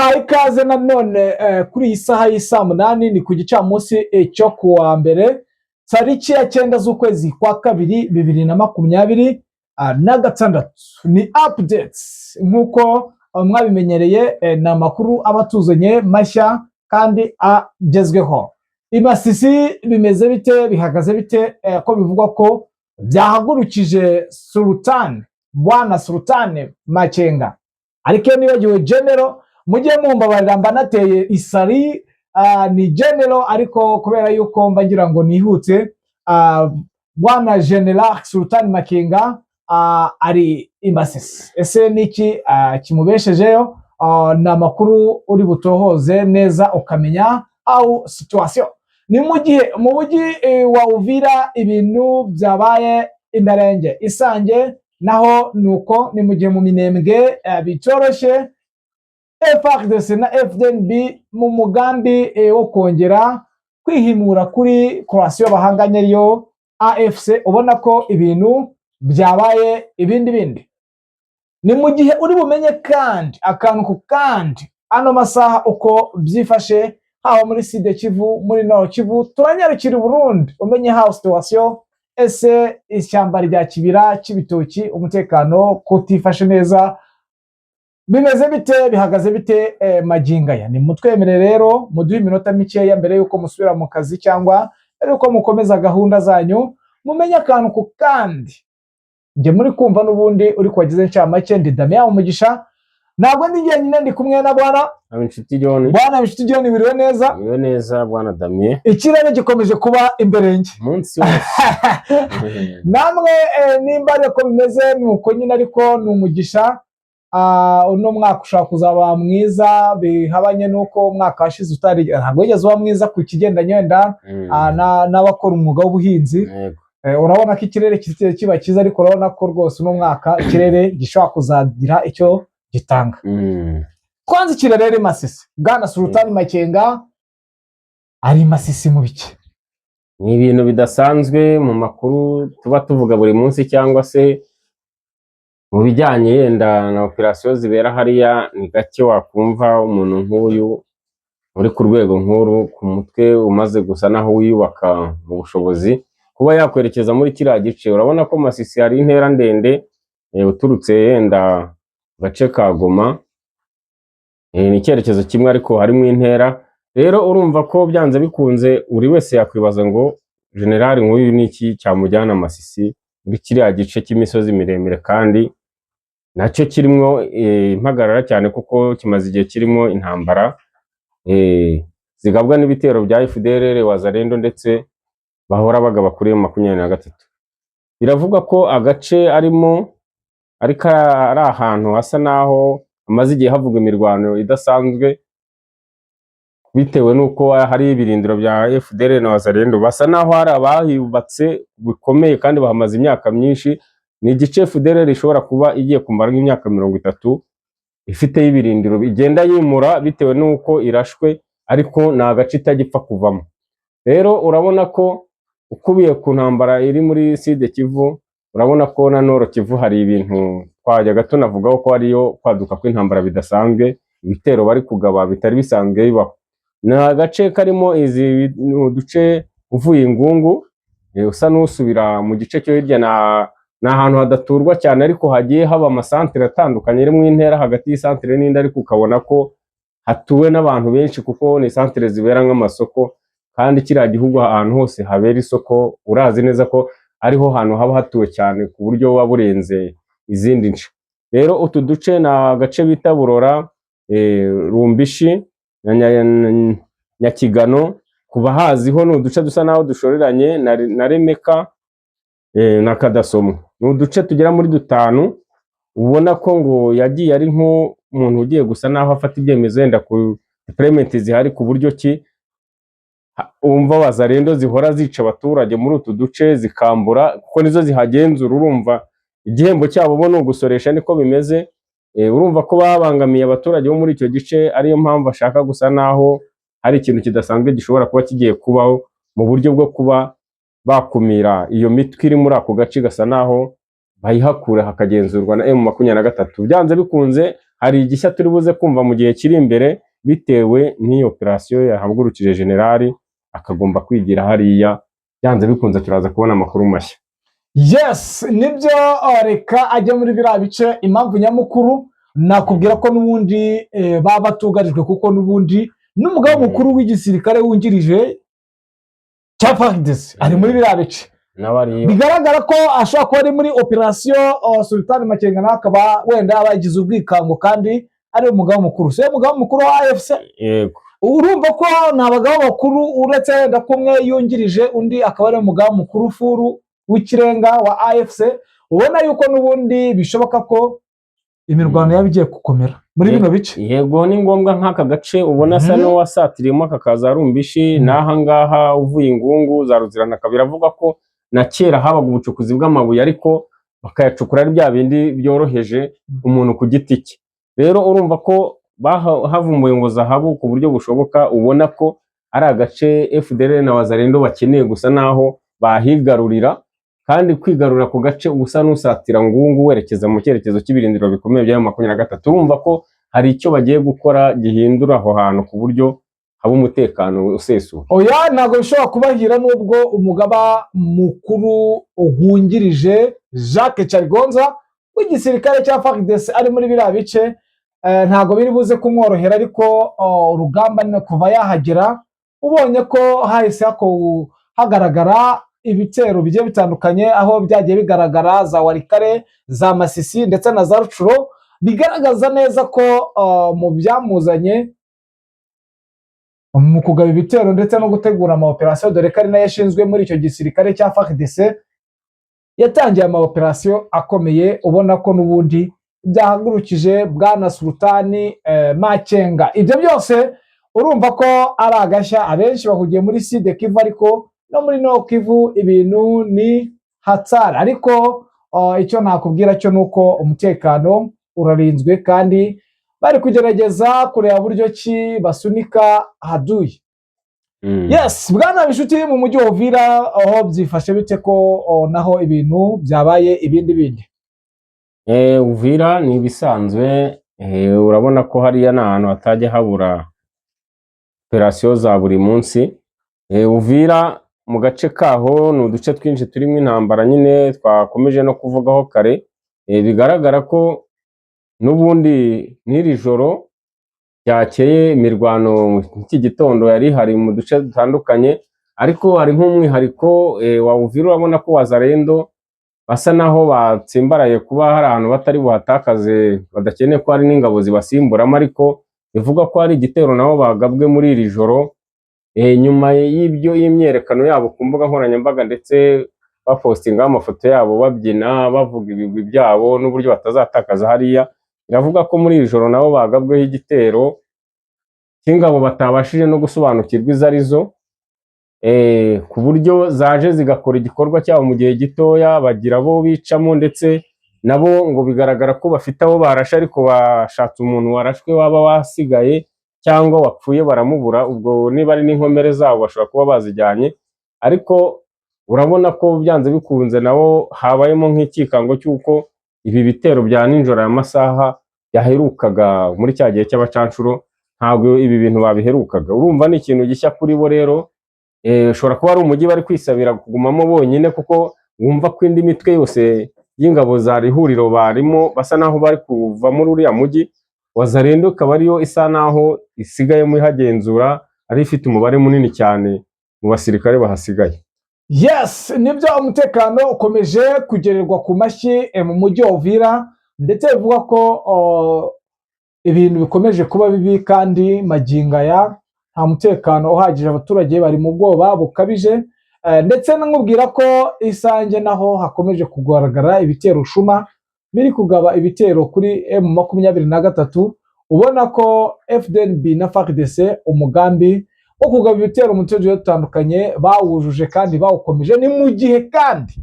Tubahaye ikaze nanone kuri iyi saha y'isaa 8, ni ku gicamunsi cyo kuwa mbere, tariki ya 9 z'ukwezi kwa kabiri 2026. Ni updates nk'uko mwabimenyereye, ni amakuru aba atuzanye mashya kandi agezweho. I Masisi bimeze bite? Bihagaze bite? Ko bivugwa ko byahagurukije Sultan, Bwana Sultan Makenga? Ariko iyo nibagiwe General, mujye mumbabarira, mba nateye isari. Ni General, ariko kubera yuko mba ngira ngo nihute, Bwana General Sultan Makenga ari i Masisi. Ese niki kimubeshejeyo? Ni amakuru uri butohoze neza ukamenya aho situation. Ni mu gihe mu mujyi wa Uvira ibintu byabaye imberenge, Isange naho nuko. Ni mu gihe mu Minembwe bitoroshye, FARDC na FDNB mu mugambi wo kongera kwihimura kuri coalition bahanganye, ariyo AFC. Ubona ko ibintu byabaye ibindi bindi. Ni mu gihe uri bumenye kandi akantu ku kandi ano masaha uko byifashe, haba muri Sud Kivu, muri Nord Kivu. Turanyarukira i Burundi umenye how situation. Ese ishyamba rya Kibira cy'ibitoki, umutekano kutifashe neza, bimeze bite? Bihagaze bite magingo aya? Ni mutwemere rero muduhe iminota mikeya mbere y'uko musubira mu kazi cyangwa mbere y'uko mukomeza gahunda zanyu, mumenye akantu ku kandi. Njye muri kumva n'ubundi uri kubagize incamake, ndi Damien Umugisha. Ntabwo ndi jyenyine, ndi kumwe na bwana Inshuti John. Bwana Inshuti John, wiriwe neza? Wiriwe neza, bwana Damien. Ikirere gikomeje kuba imberenge. Umunsi wose. Namwe nimba ariko bimeze ni uko nyine, ariko ni umugisha. Uno mwaka ushobora kuzaba mwiza bihabanye n'uko umwaka washize utari, ntabwo wigeze uba mwiza ku kigendanye wenda n'abakora umwuga w'ubuhinzi. Urabona ko ikirere kitigeze kiba cyiza, ariko urabona ko rwose uno mwaka ikirere gishobora kuzagira icyo gitanga. Kwanza ikirere rero i Masisi, Bwana Sultani Makenga ari i Masisi mu bike? Ni ibintu bidasanzwe mu makuru tuba tuvuga buri munsi cyangwa se mu bijyanye yenda na operasiyo zibera hariya. Ni gake wakumva umuntu nk'uyu uri ku rwego nk'uru, ku mutwe umaze gusa naho wiyubaka mu bushobozi, kuba yakwerekeza muri kiriya gice. Urabona ko Masisi hari intera ndende, uturutse yenda mu gace ka Goma, ni icyerekezo kimwe ariko harimo intera. Rero urumva ko byanze bikunze buri wese yakwibaza ngo generali nk'uyu ni iki cyamujyana Masisi muri kiriya gice cy'imisozi miremire, kandi nacyo kirimo impagarara cyane, kuko kimaze igihe kirimo intambara zigabwa n'ibitero bya FDLR, Wazalendo, ndetse bahora bagaba kuri M23. Biravugwa ko agace arimo ariko ari ahantu hasa naho hamaze igihe havugwa imirwano idasanzwe, bitewe n'uko hari ibirindiro bya FDLR na Wazalendo, basa naho hari abahubatse bikomeye kandi bahamaze imyaka myinshi. Ni igice FDLR ishobora kuba igiye kumara nk'imyaka 30 ifiteyo ibirindiro, igenda yimura bitewe n'uko irashwe, ariko ni agace itagipfa kuvamo. Rero urabona ko ukubiye ku ntambara iri muri Sud Kivu, urabona ko na Nord Kivu hari ibintu twajyaga tunavugaho ko hariyo kwaduka kw'intambara bidasanzwe, ibitero bari kugaba bitari bisanzwe bibaho. Ni agace karimo izi uduce uvuye Ingungu, usa n'usubira mu gice cyo hirya, ni ahantu hadaturwa cyane, ariko hagiye haba amasantere atandukanye arimo intera hagati y'isantere n'indi, ariko ukabona ko hatuwe n'abantu benshi kuko ni santere zibera nk'amasoko. Kandi kiriya gihugu ahantu hose habera isoko urazi neza ko ariho hantu haba hatuwe cyane ku buryo buba burenze izindi nce. Rero utu duce ni agace bita Burora, Rumbishi na Nyakigano. Ku bahaziho ni uduce dusa naho dushoreranye na Remeka na Kadasomwa. Ni uduce tugera muri dutanu. Ubona ko ngo yagiye ari nk'umuntu ugiye gusa naho afata ibyemezo yenda ku deployment zihari, ku buryo ki wumva Wazalendo zihora zica abaturage muri utu duce, zikambura, kuko nizo zihagenzura. Urumva igihembo cyabo bo ni ugusoresha, niko bimeze. Urumva ko babangamiye abaturage bo muri icyo gice, ariyo mpamvu ashaka gusa naho hari ikintu kidasanzwe gishobora kuba kigiye kubaho mu buryo bwo kuba bakumira iyo mitwe iri muri ako gace, igasa naho bayihakura, hakagenzurwa na M23. Byanze bikunze hari igishya turi buze kumva mu gihe kiri imbere, bitewe n'iyo operasiyo yahagurukije generali akagomba kwigira hariya. Byanze bikunze turaza kubona amakuru mashya. Yes, nibyo, reka ajya muri biriya bice. Impamvu nyamukuru nakubwira ko n'ubundi baba batugarijwe, kuko n'ubundi n'umugaba mukuru w'igisirikare wungirije cya FARDC ari muri biriya bice. Nawe ariyo. Bigaragara ko ashobora kuba ari muri operasiyo. Sultani Makenga nawe akaba wenda yaba yagize ubwikango kandi ari umugaba mukuru, si we mugaba mukuru wa AFC? Yego. Urumva ko ni abagabo bakuru, uretse wenda ko umwe yungirije, undi akaba ari umugaba mukuru full w'ikirenga wa AFC. Ubona yuko n'ubundi bishoboka ko imirwano yaba igiye gukomera muri bino bice. Yego, ni ngombwa. Nk'aka gace ubona asa n'uwasatiriyemo, aka kaza Rumbishi, n'aha ngaha uvuye Ingungu za Ruziranaka. Biravuga ko na kera habaga ubucukuzi bw'amabuye, ariko bakayacukura ari bya bindi byoroheje, umuntu ku giti cye. Rero urumva ko havumbuwe ngo zahabu ku buryo bushoboka. Ubona ko ari agace FDLR na Wazalendo bakeneye gusa naho bahigarurira, kandi kwigarurira ku gace usa n'usatira Ngungu werekeza mu cyerekezo cy'ibirindiro bikomeye bya 23, urumva ko hari icyo bagiye gukora gihindura aho hantu ku buryo haba umutekano usesuye. Oya, ntabwo bishobora kubahira nubwo umugaba mukuru wungirije Jacques Kyaligonza w'igisirikare cya FARDC ari muri biriya bice, ntabwo biri buze kumworohera. Ariko urugamba ni kuva yahagera, ubonye ko hahise hagaragara ibitero bigiye bitandukanye, aho byagiye bigaragara za Walikale, za Masisi ndetse na za Rutshuru, bigaragaza neza ko mu byamuzanye mu kugaba ibitero ndetse no gutegura ama operasiyo, dore ko ari nayo ashinzwe muri icyo gisirikare cya FARDC, yatangiye ama operasiyo akomeye. Ubona ko n'ubundi byahagurukije bwana Sultani Makenga. Ibyo byose urumva ko ari agashya. Abenshi bahugiye muri Sud Kivu, ariko no muri Nord Kivu ibintu ni hatsara. Ariko icyo nakubwira cyo ni uko umutekano urarinzwe kandi bari kugerageza kureba buryo ki basunika haduyi. Yes, bwana Bishuti, mu mujyi wa Uvira aho byifashe bite, ko naho ibintu byabaye ibindi bindi? Uvira ni ibisanzwe. Urabona ko hariya ni ahantu hatajya habura operasiyo za buri munsi. Uvira mu gace kaho ni uduce twinshi turimo intambara nyine twakomeje no kuvugaho kare. Bigaragara ko n'ubundi n'iri joro ryakeye imirwano iki gitondo yari ihari mu duce dutandukanye, ariko hari nk'umwihariko wa Uvira. Urabona ko Wazalendo basa naho batsimbaraye kuba hari ahantu batari buhatakaze, badakeneye ko hari n'ingabo zibasimburamo, ariko bivugwa ko hari igitero nabo bagabwe muri iri joro, nyuma y'ibyo y'imyerekano yabo ku mbuga nkoranyambaga, ndetse bapostingaho amafoto yabo babyina, bavuga ibigwi byabo n'uburyo batazatakaza hariya. Biravuga ko muri iri joro nabo bagabweho igitero cy'ingabo batabashije no gusobanukirwa izo arizo, ku buryo zaje zigakora igikorwa cyabo mu gihe gitoya, bagira abo bicamo, ndetse nabo ngo bigaragara ko bafite abo barashe, ariko bashatse umuntu warashwe waba wasigaye cyangwa wapfuye baramubura. Ubwo niba ari n'inkomere zabo bashobora kuba bazijyanye, ariko urabona ko byanze bikunze nabo habayemo nk'ikikango cy'uko ibi bitero bya nijoro, aya masaha yaherukaga muri cya gihe cy'abacanshuro, ntabwo ibi bintu babiherukaga. Urumva ni ikintu gishya kuri bo. Rero ushobora kuba ari umujyi bari kwisabira kugumamo bonyine, kuko wumva ko indi mitwe yose y'ingabo za ihuriro barimo basa naho bari kuva muri uriya mujyi. Wazalendo ikaba ariyo isa naho isigayemo ihagenzura, ari ifite umubare munini cyane mu basirikare bahasigaye. Yes, nibyo, umutekano ukomeje kugererwa ku mashyi mu mujyi wa Uvira, ndetse bivugwa ko ibintu bikomeje kuba bibi, kandi magingo aya nta mutekano uhagije, abaturage bari mu bwoba bukabije. Ndetse nkubwira ko Isange naho hakomeje kugaragara ibitero shuma biri kugaba ibitero kuri M23. Ubona ko FDNB na FARDC umugambi wo kugaba ibitero mu turere dutandukanye bawujuje kandi bawukomeje. Ni mu gihe kandi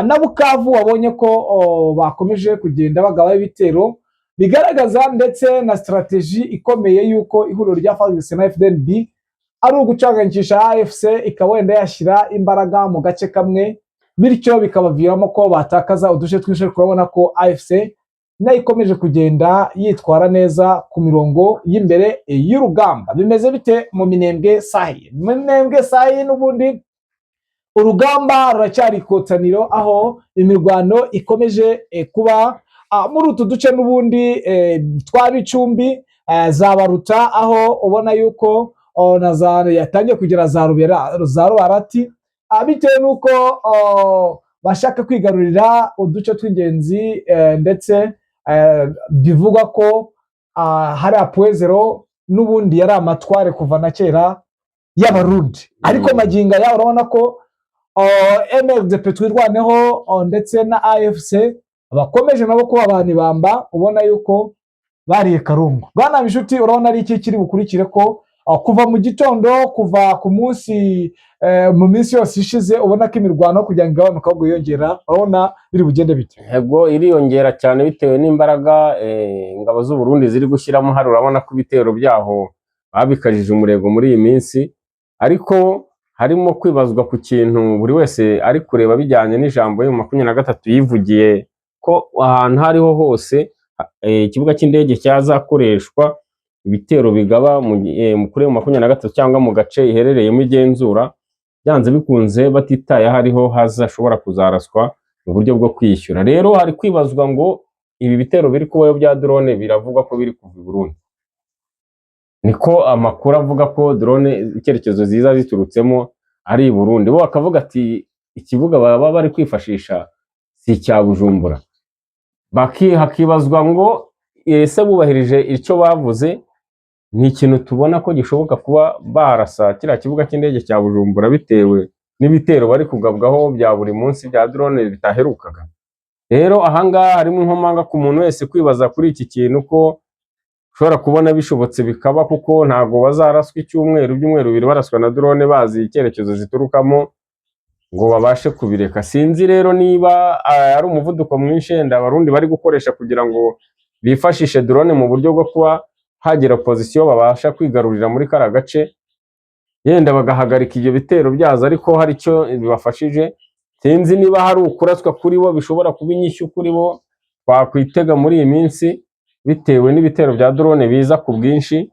na Bukavu wabonye ko bakomeje kugenda bagaba ibitero, bigaragaza ndetse na strategy ikomeye y'uko ihuriro rya FARDC na FDNB ari ugucanganyikisha AFC, ikaba wenda yashyira imbaraga mu gace kamwe, bityo bikabaviramo ko batakaza uduce twinshi. Urabona ko AFC nayo ikomeje kugenda yitwara neza ku mirongo y'imbere y'urugamba. Bimeze bite mu Minembwe Sahi? Mu Minembwe Sahi n'ubundi urugamba ruracyari ikotaniro, aho imirwano ikomeje kuba muri utu duce n'ubundi twa Bicumbi, za Baruta, aho ubona yuko na za yatangiye kugera za Rubera, za Rubarati, bitewe n'uko bashaka kwigarurira uduce tw'ingenzi, ndetse bivugwa ko hari Point Zéro n'ubundi yari amatware kuva na kera y'Abarundi, ariko magingo aya urabona ko MRDP Twirwaneho ndetse na AFC bakomeje nabo kuba abantu ibamba, ubona yuko bariye karungu. Bwana Bishuti, urabona ari iki kiri bukurikire, ko kuva mu gitondo, kuva ku munsi, mu minsi yose ishize, ubona ko imirwano kugira ngo igabanuke ahubwo yiyongera? Urabona biri bugende bite? Yego, iriyongera cyane bitewe n'imbaraga ingabo z'u Burundi ziri gushyiramo hari. Urabona ko ibitero byaho babikajije umurego muri iyi minsi, ariko harimo kwibazwa ku kintu buri wese ari kureba bijyanye n'ijambo yo 23 yivugiye ko ahantu aho ariho hose ikibuga cy'indege cyazakoreshwa ibitero bigaba kuri M23 cyangwa mu gace iherereyemo igenzura, byanze bikunze batitaye aho ariho hazashobora kuzaraswa mu buryo bwo kwishyura. Rero hari kwibazwa ngo ibi bitero biri kubayo bya drone biravugwa ko biri kuva i Burundi, niko amakuru avuga ko drone icyerekezo ziza ziturutsemo ari i Burundi. Bo bakavuga ati ikibuga baba bari kwifashisha si icya Bujumbura. Hakibazwa ngo ese bubahirije icyo bavuze? Ni ikintu tubona ko gishoboka kuba barasa kiriya kibuga cy'indege cya Bujumbura bitewe n'ibitero bari kugabwaho bya buri munsi bya drone bitaherukaga. Rero ahangaha harimo inkomanga ku muntu wese kwibaza kuri iki kintu, ko ushobora kubona bishobotse bikaba, kuko ntabwo bazaraswa icyumweru, ibyumweru 2 baraswa na drone bazi icyerekezo ziturukamo ngo babashe kubireka. Sinzi rero niba ari umuvuduko mwinshi wenda Abarundi bari gukoresha kugira ngo bifashishe drone mu buryo bwo kuba hagira position babasha kwigarurira muri kariya gace, yenda bagahagarika ibyo bitero byazo, ariko hari icyo bibafashije. Sinzi niba hari ukuraswa kuri bo bishobora kuba inyishyu kuri bo twakwitega muri iyi minsi bitewe n'ibitero bya drone biza ku bwinshi.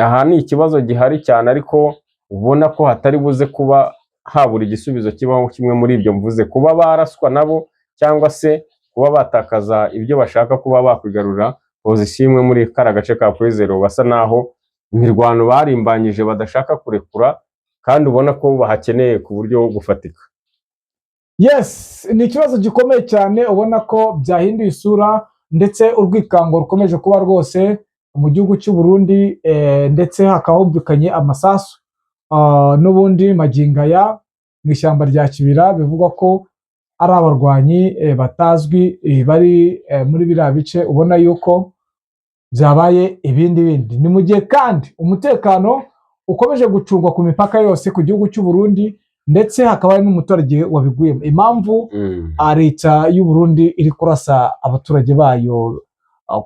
Aha ni ikibazo gihari cyane, ariko ubona ko hatari buze kuba habura igisubizo kibaho kimwe muri ibyo mvuze: kuba baraswa nabo cyangwa se kuba batakaza ibyo bashaka, kuba bakwigarurira position imwe muri kariya gace ka Point Zéro, basa naho imirwano barimbanyije badashaka kurekura, kandi ubona ko bahakeneye ku buryo bufatika. Yes, ni ikibazo gikomeye cyane, ubona ko byahinduye isura, ndetse urwikango rukomeje kuba rwose mu gihugu cy'u Burundi, ndetse hakaba humvikanye amasasu n'ubundi magingo aya mu ishyamba rya Kibira, bivugwa ko ari abarwanyi batazwi bari muri biriya bice. Ubona yuko byabaye ibindi bindi. Ni mu gihe kandi umutekano ukomeje gucungwa ku mipaka yose ku gihugu cy'u Burundi, ndetse hakaba hari n'umuturage wabiguyemo. Impamvu leta y'u Burundi iri kurasa abaturage bayo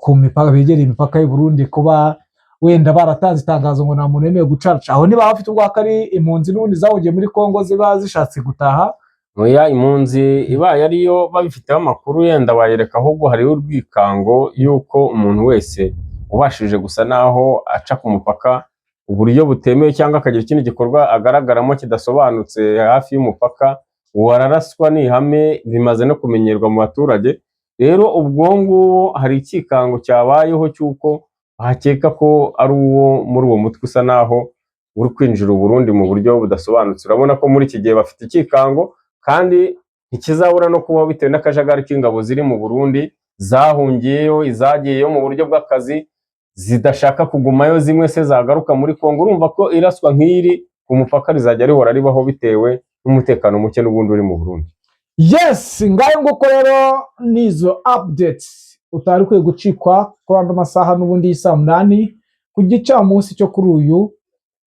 ku mipaka, begereye imipaka y'u Burundi, kuba wenda baratanze itangazo ngo nta muntu wemerewe gucaca aho, niba bafite ubwako ari impunzi n'ubundi zahugiye muri Kongo ziba zishatse gutaha. Oya, impunzi ibaye ariyo babifiteho amakuru yenda wayereka, ahubwo hariho urwikango y'uko umuntu wese ubashije gusa naho aca ku mupaka uburyo butemewe cyangwa akagira ikindi gikorwa agaragaramo kidasobanutse hafi y'umupaka, uwo araraswa. Ni ihame bimaze no kumenyerwa mu baturage. Rero ubwo nguwo hari icyikango cyabayeho cy'uko bakeka ko ari uwo muri uwo mutwe usa naho uri kwinjira u Burundi mu buryo budasobanutse. Urabona ko muri iki gihe bafite icyikango, kandi ntikizabura no kubaho bitewe n'akajagari k'ingabo ziri mu Burundi zahungiyeyo, izagiyeyo mu buryo bw'akazi zidashaka kugumayo, zimwe se zagaruka muri Kongo. Urumva ko iraswa nk'iri ku mupaka rizajya rihora ribaho bitewe n'umutekano muke n'ubundi uri mu Burundi. Yes, ngayo nguko rero nizo updates utari ukwiye gucikwa kuri ano masaha n'ubundi y'i saa 8 ku gicamunsi cyo kuri uyu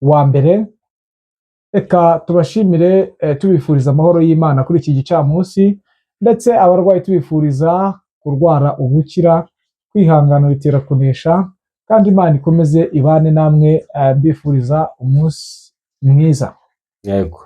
wa mbere. Reka tubashimire, tubifuriza amahoro y'Imana kuri iki gicamunsi, ndetse abarwayi tubifuriza kurwara ubukira. Kwihangana bitera kunesha, kandi Imana ikomeze ibane namwe. Mbifuriza umunsi mwiza. Yego.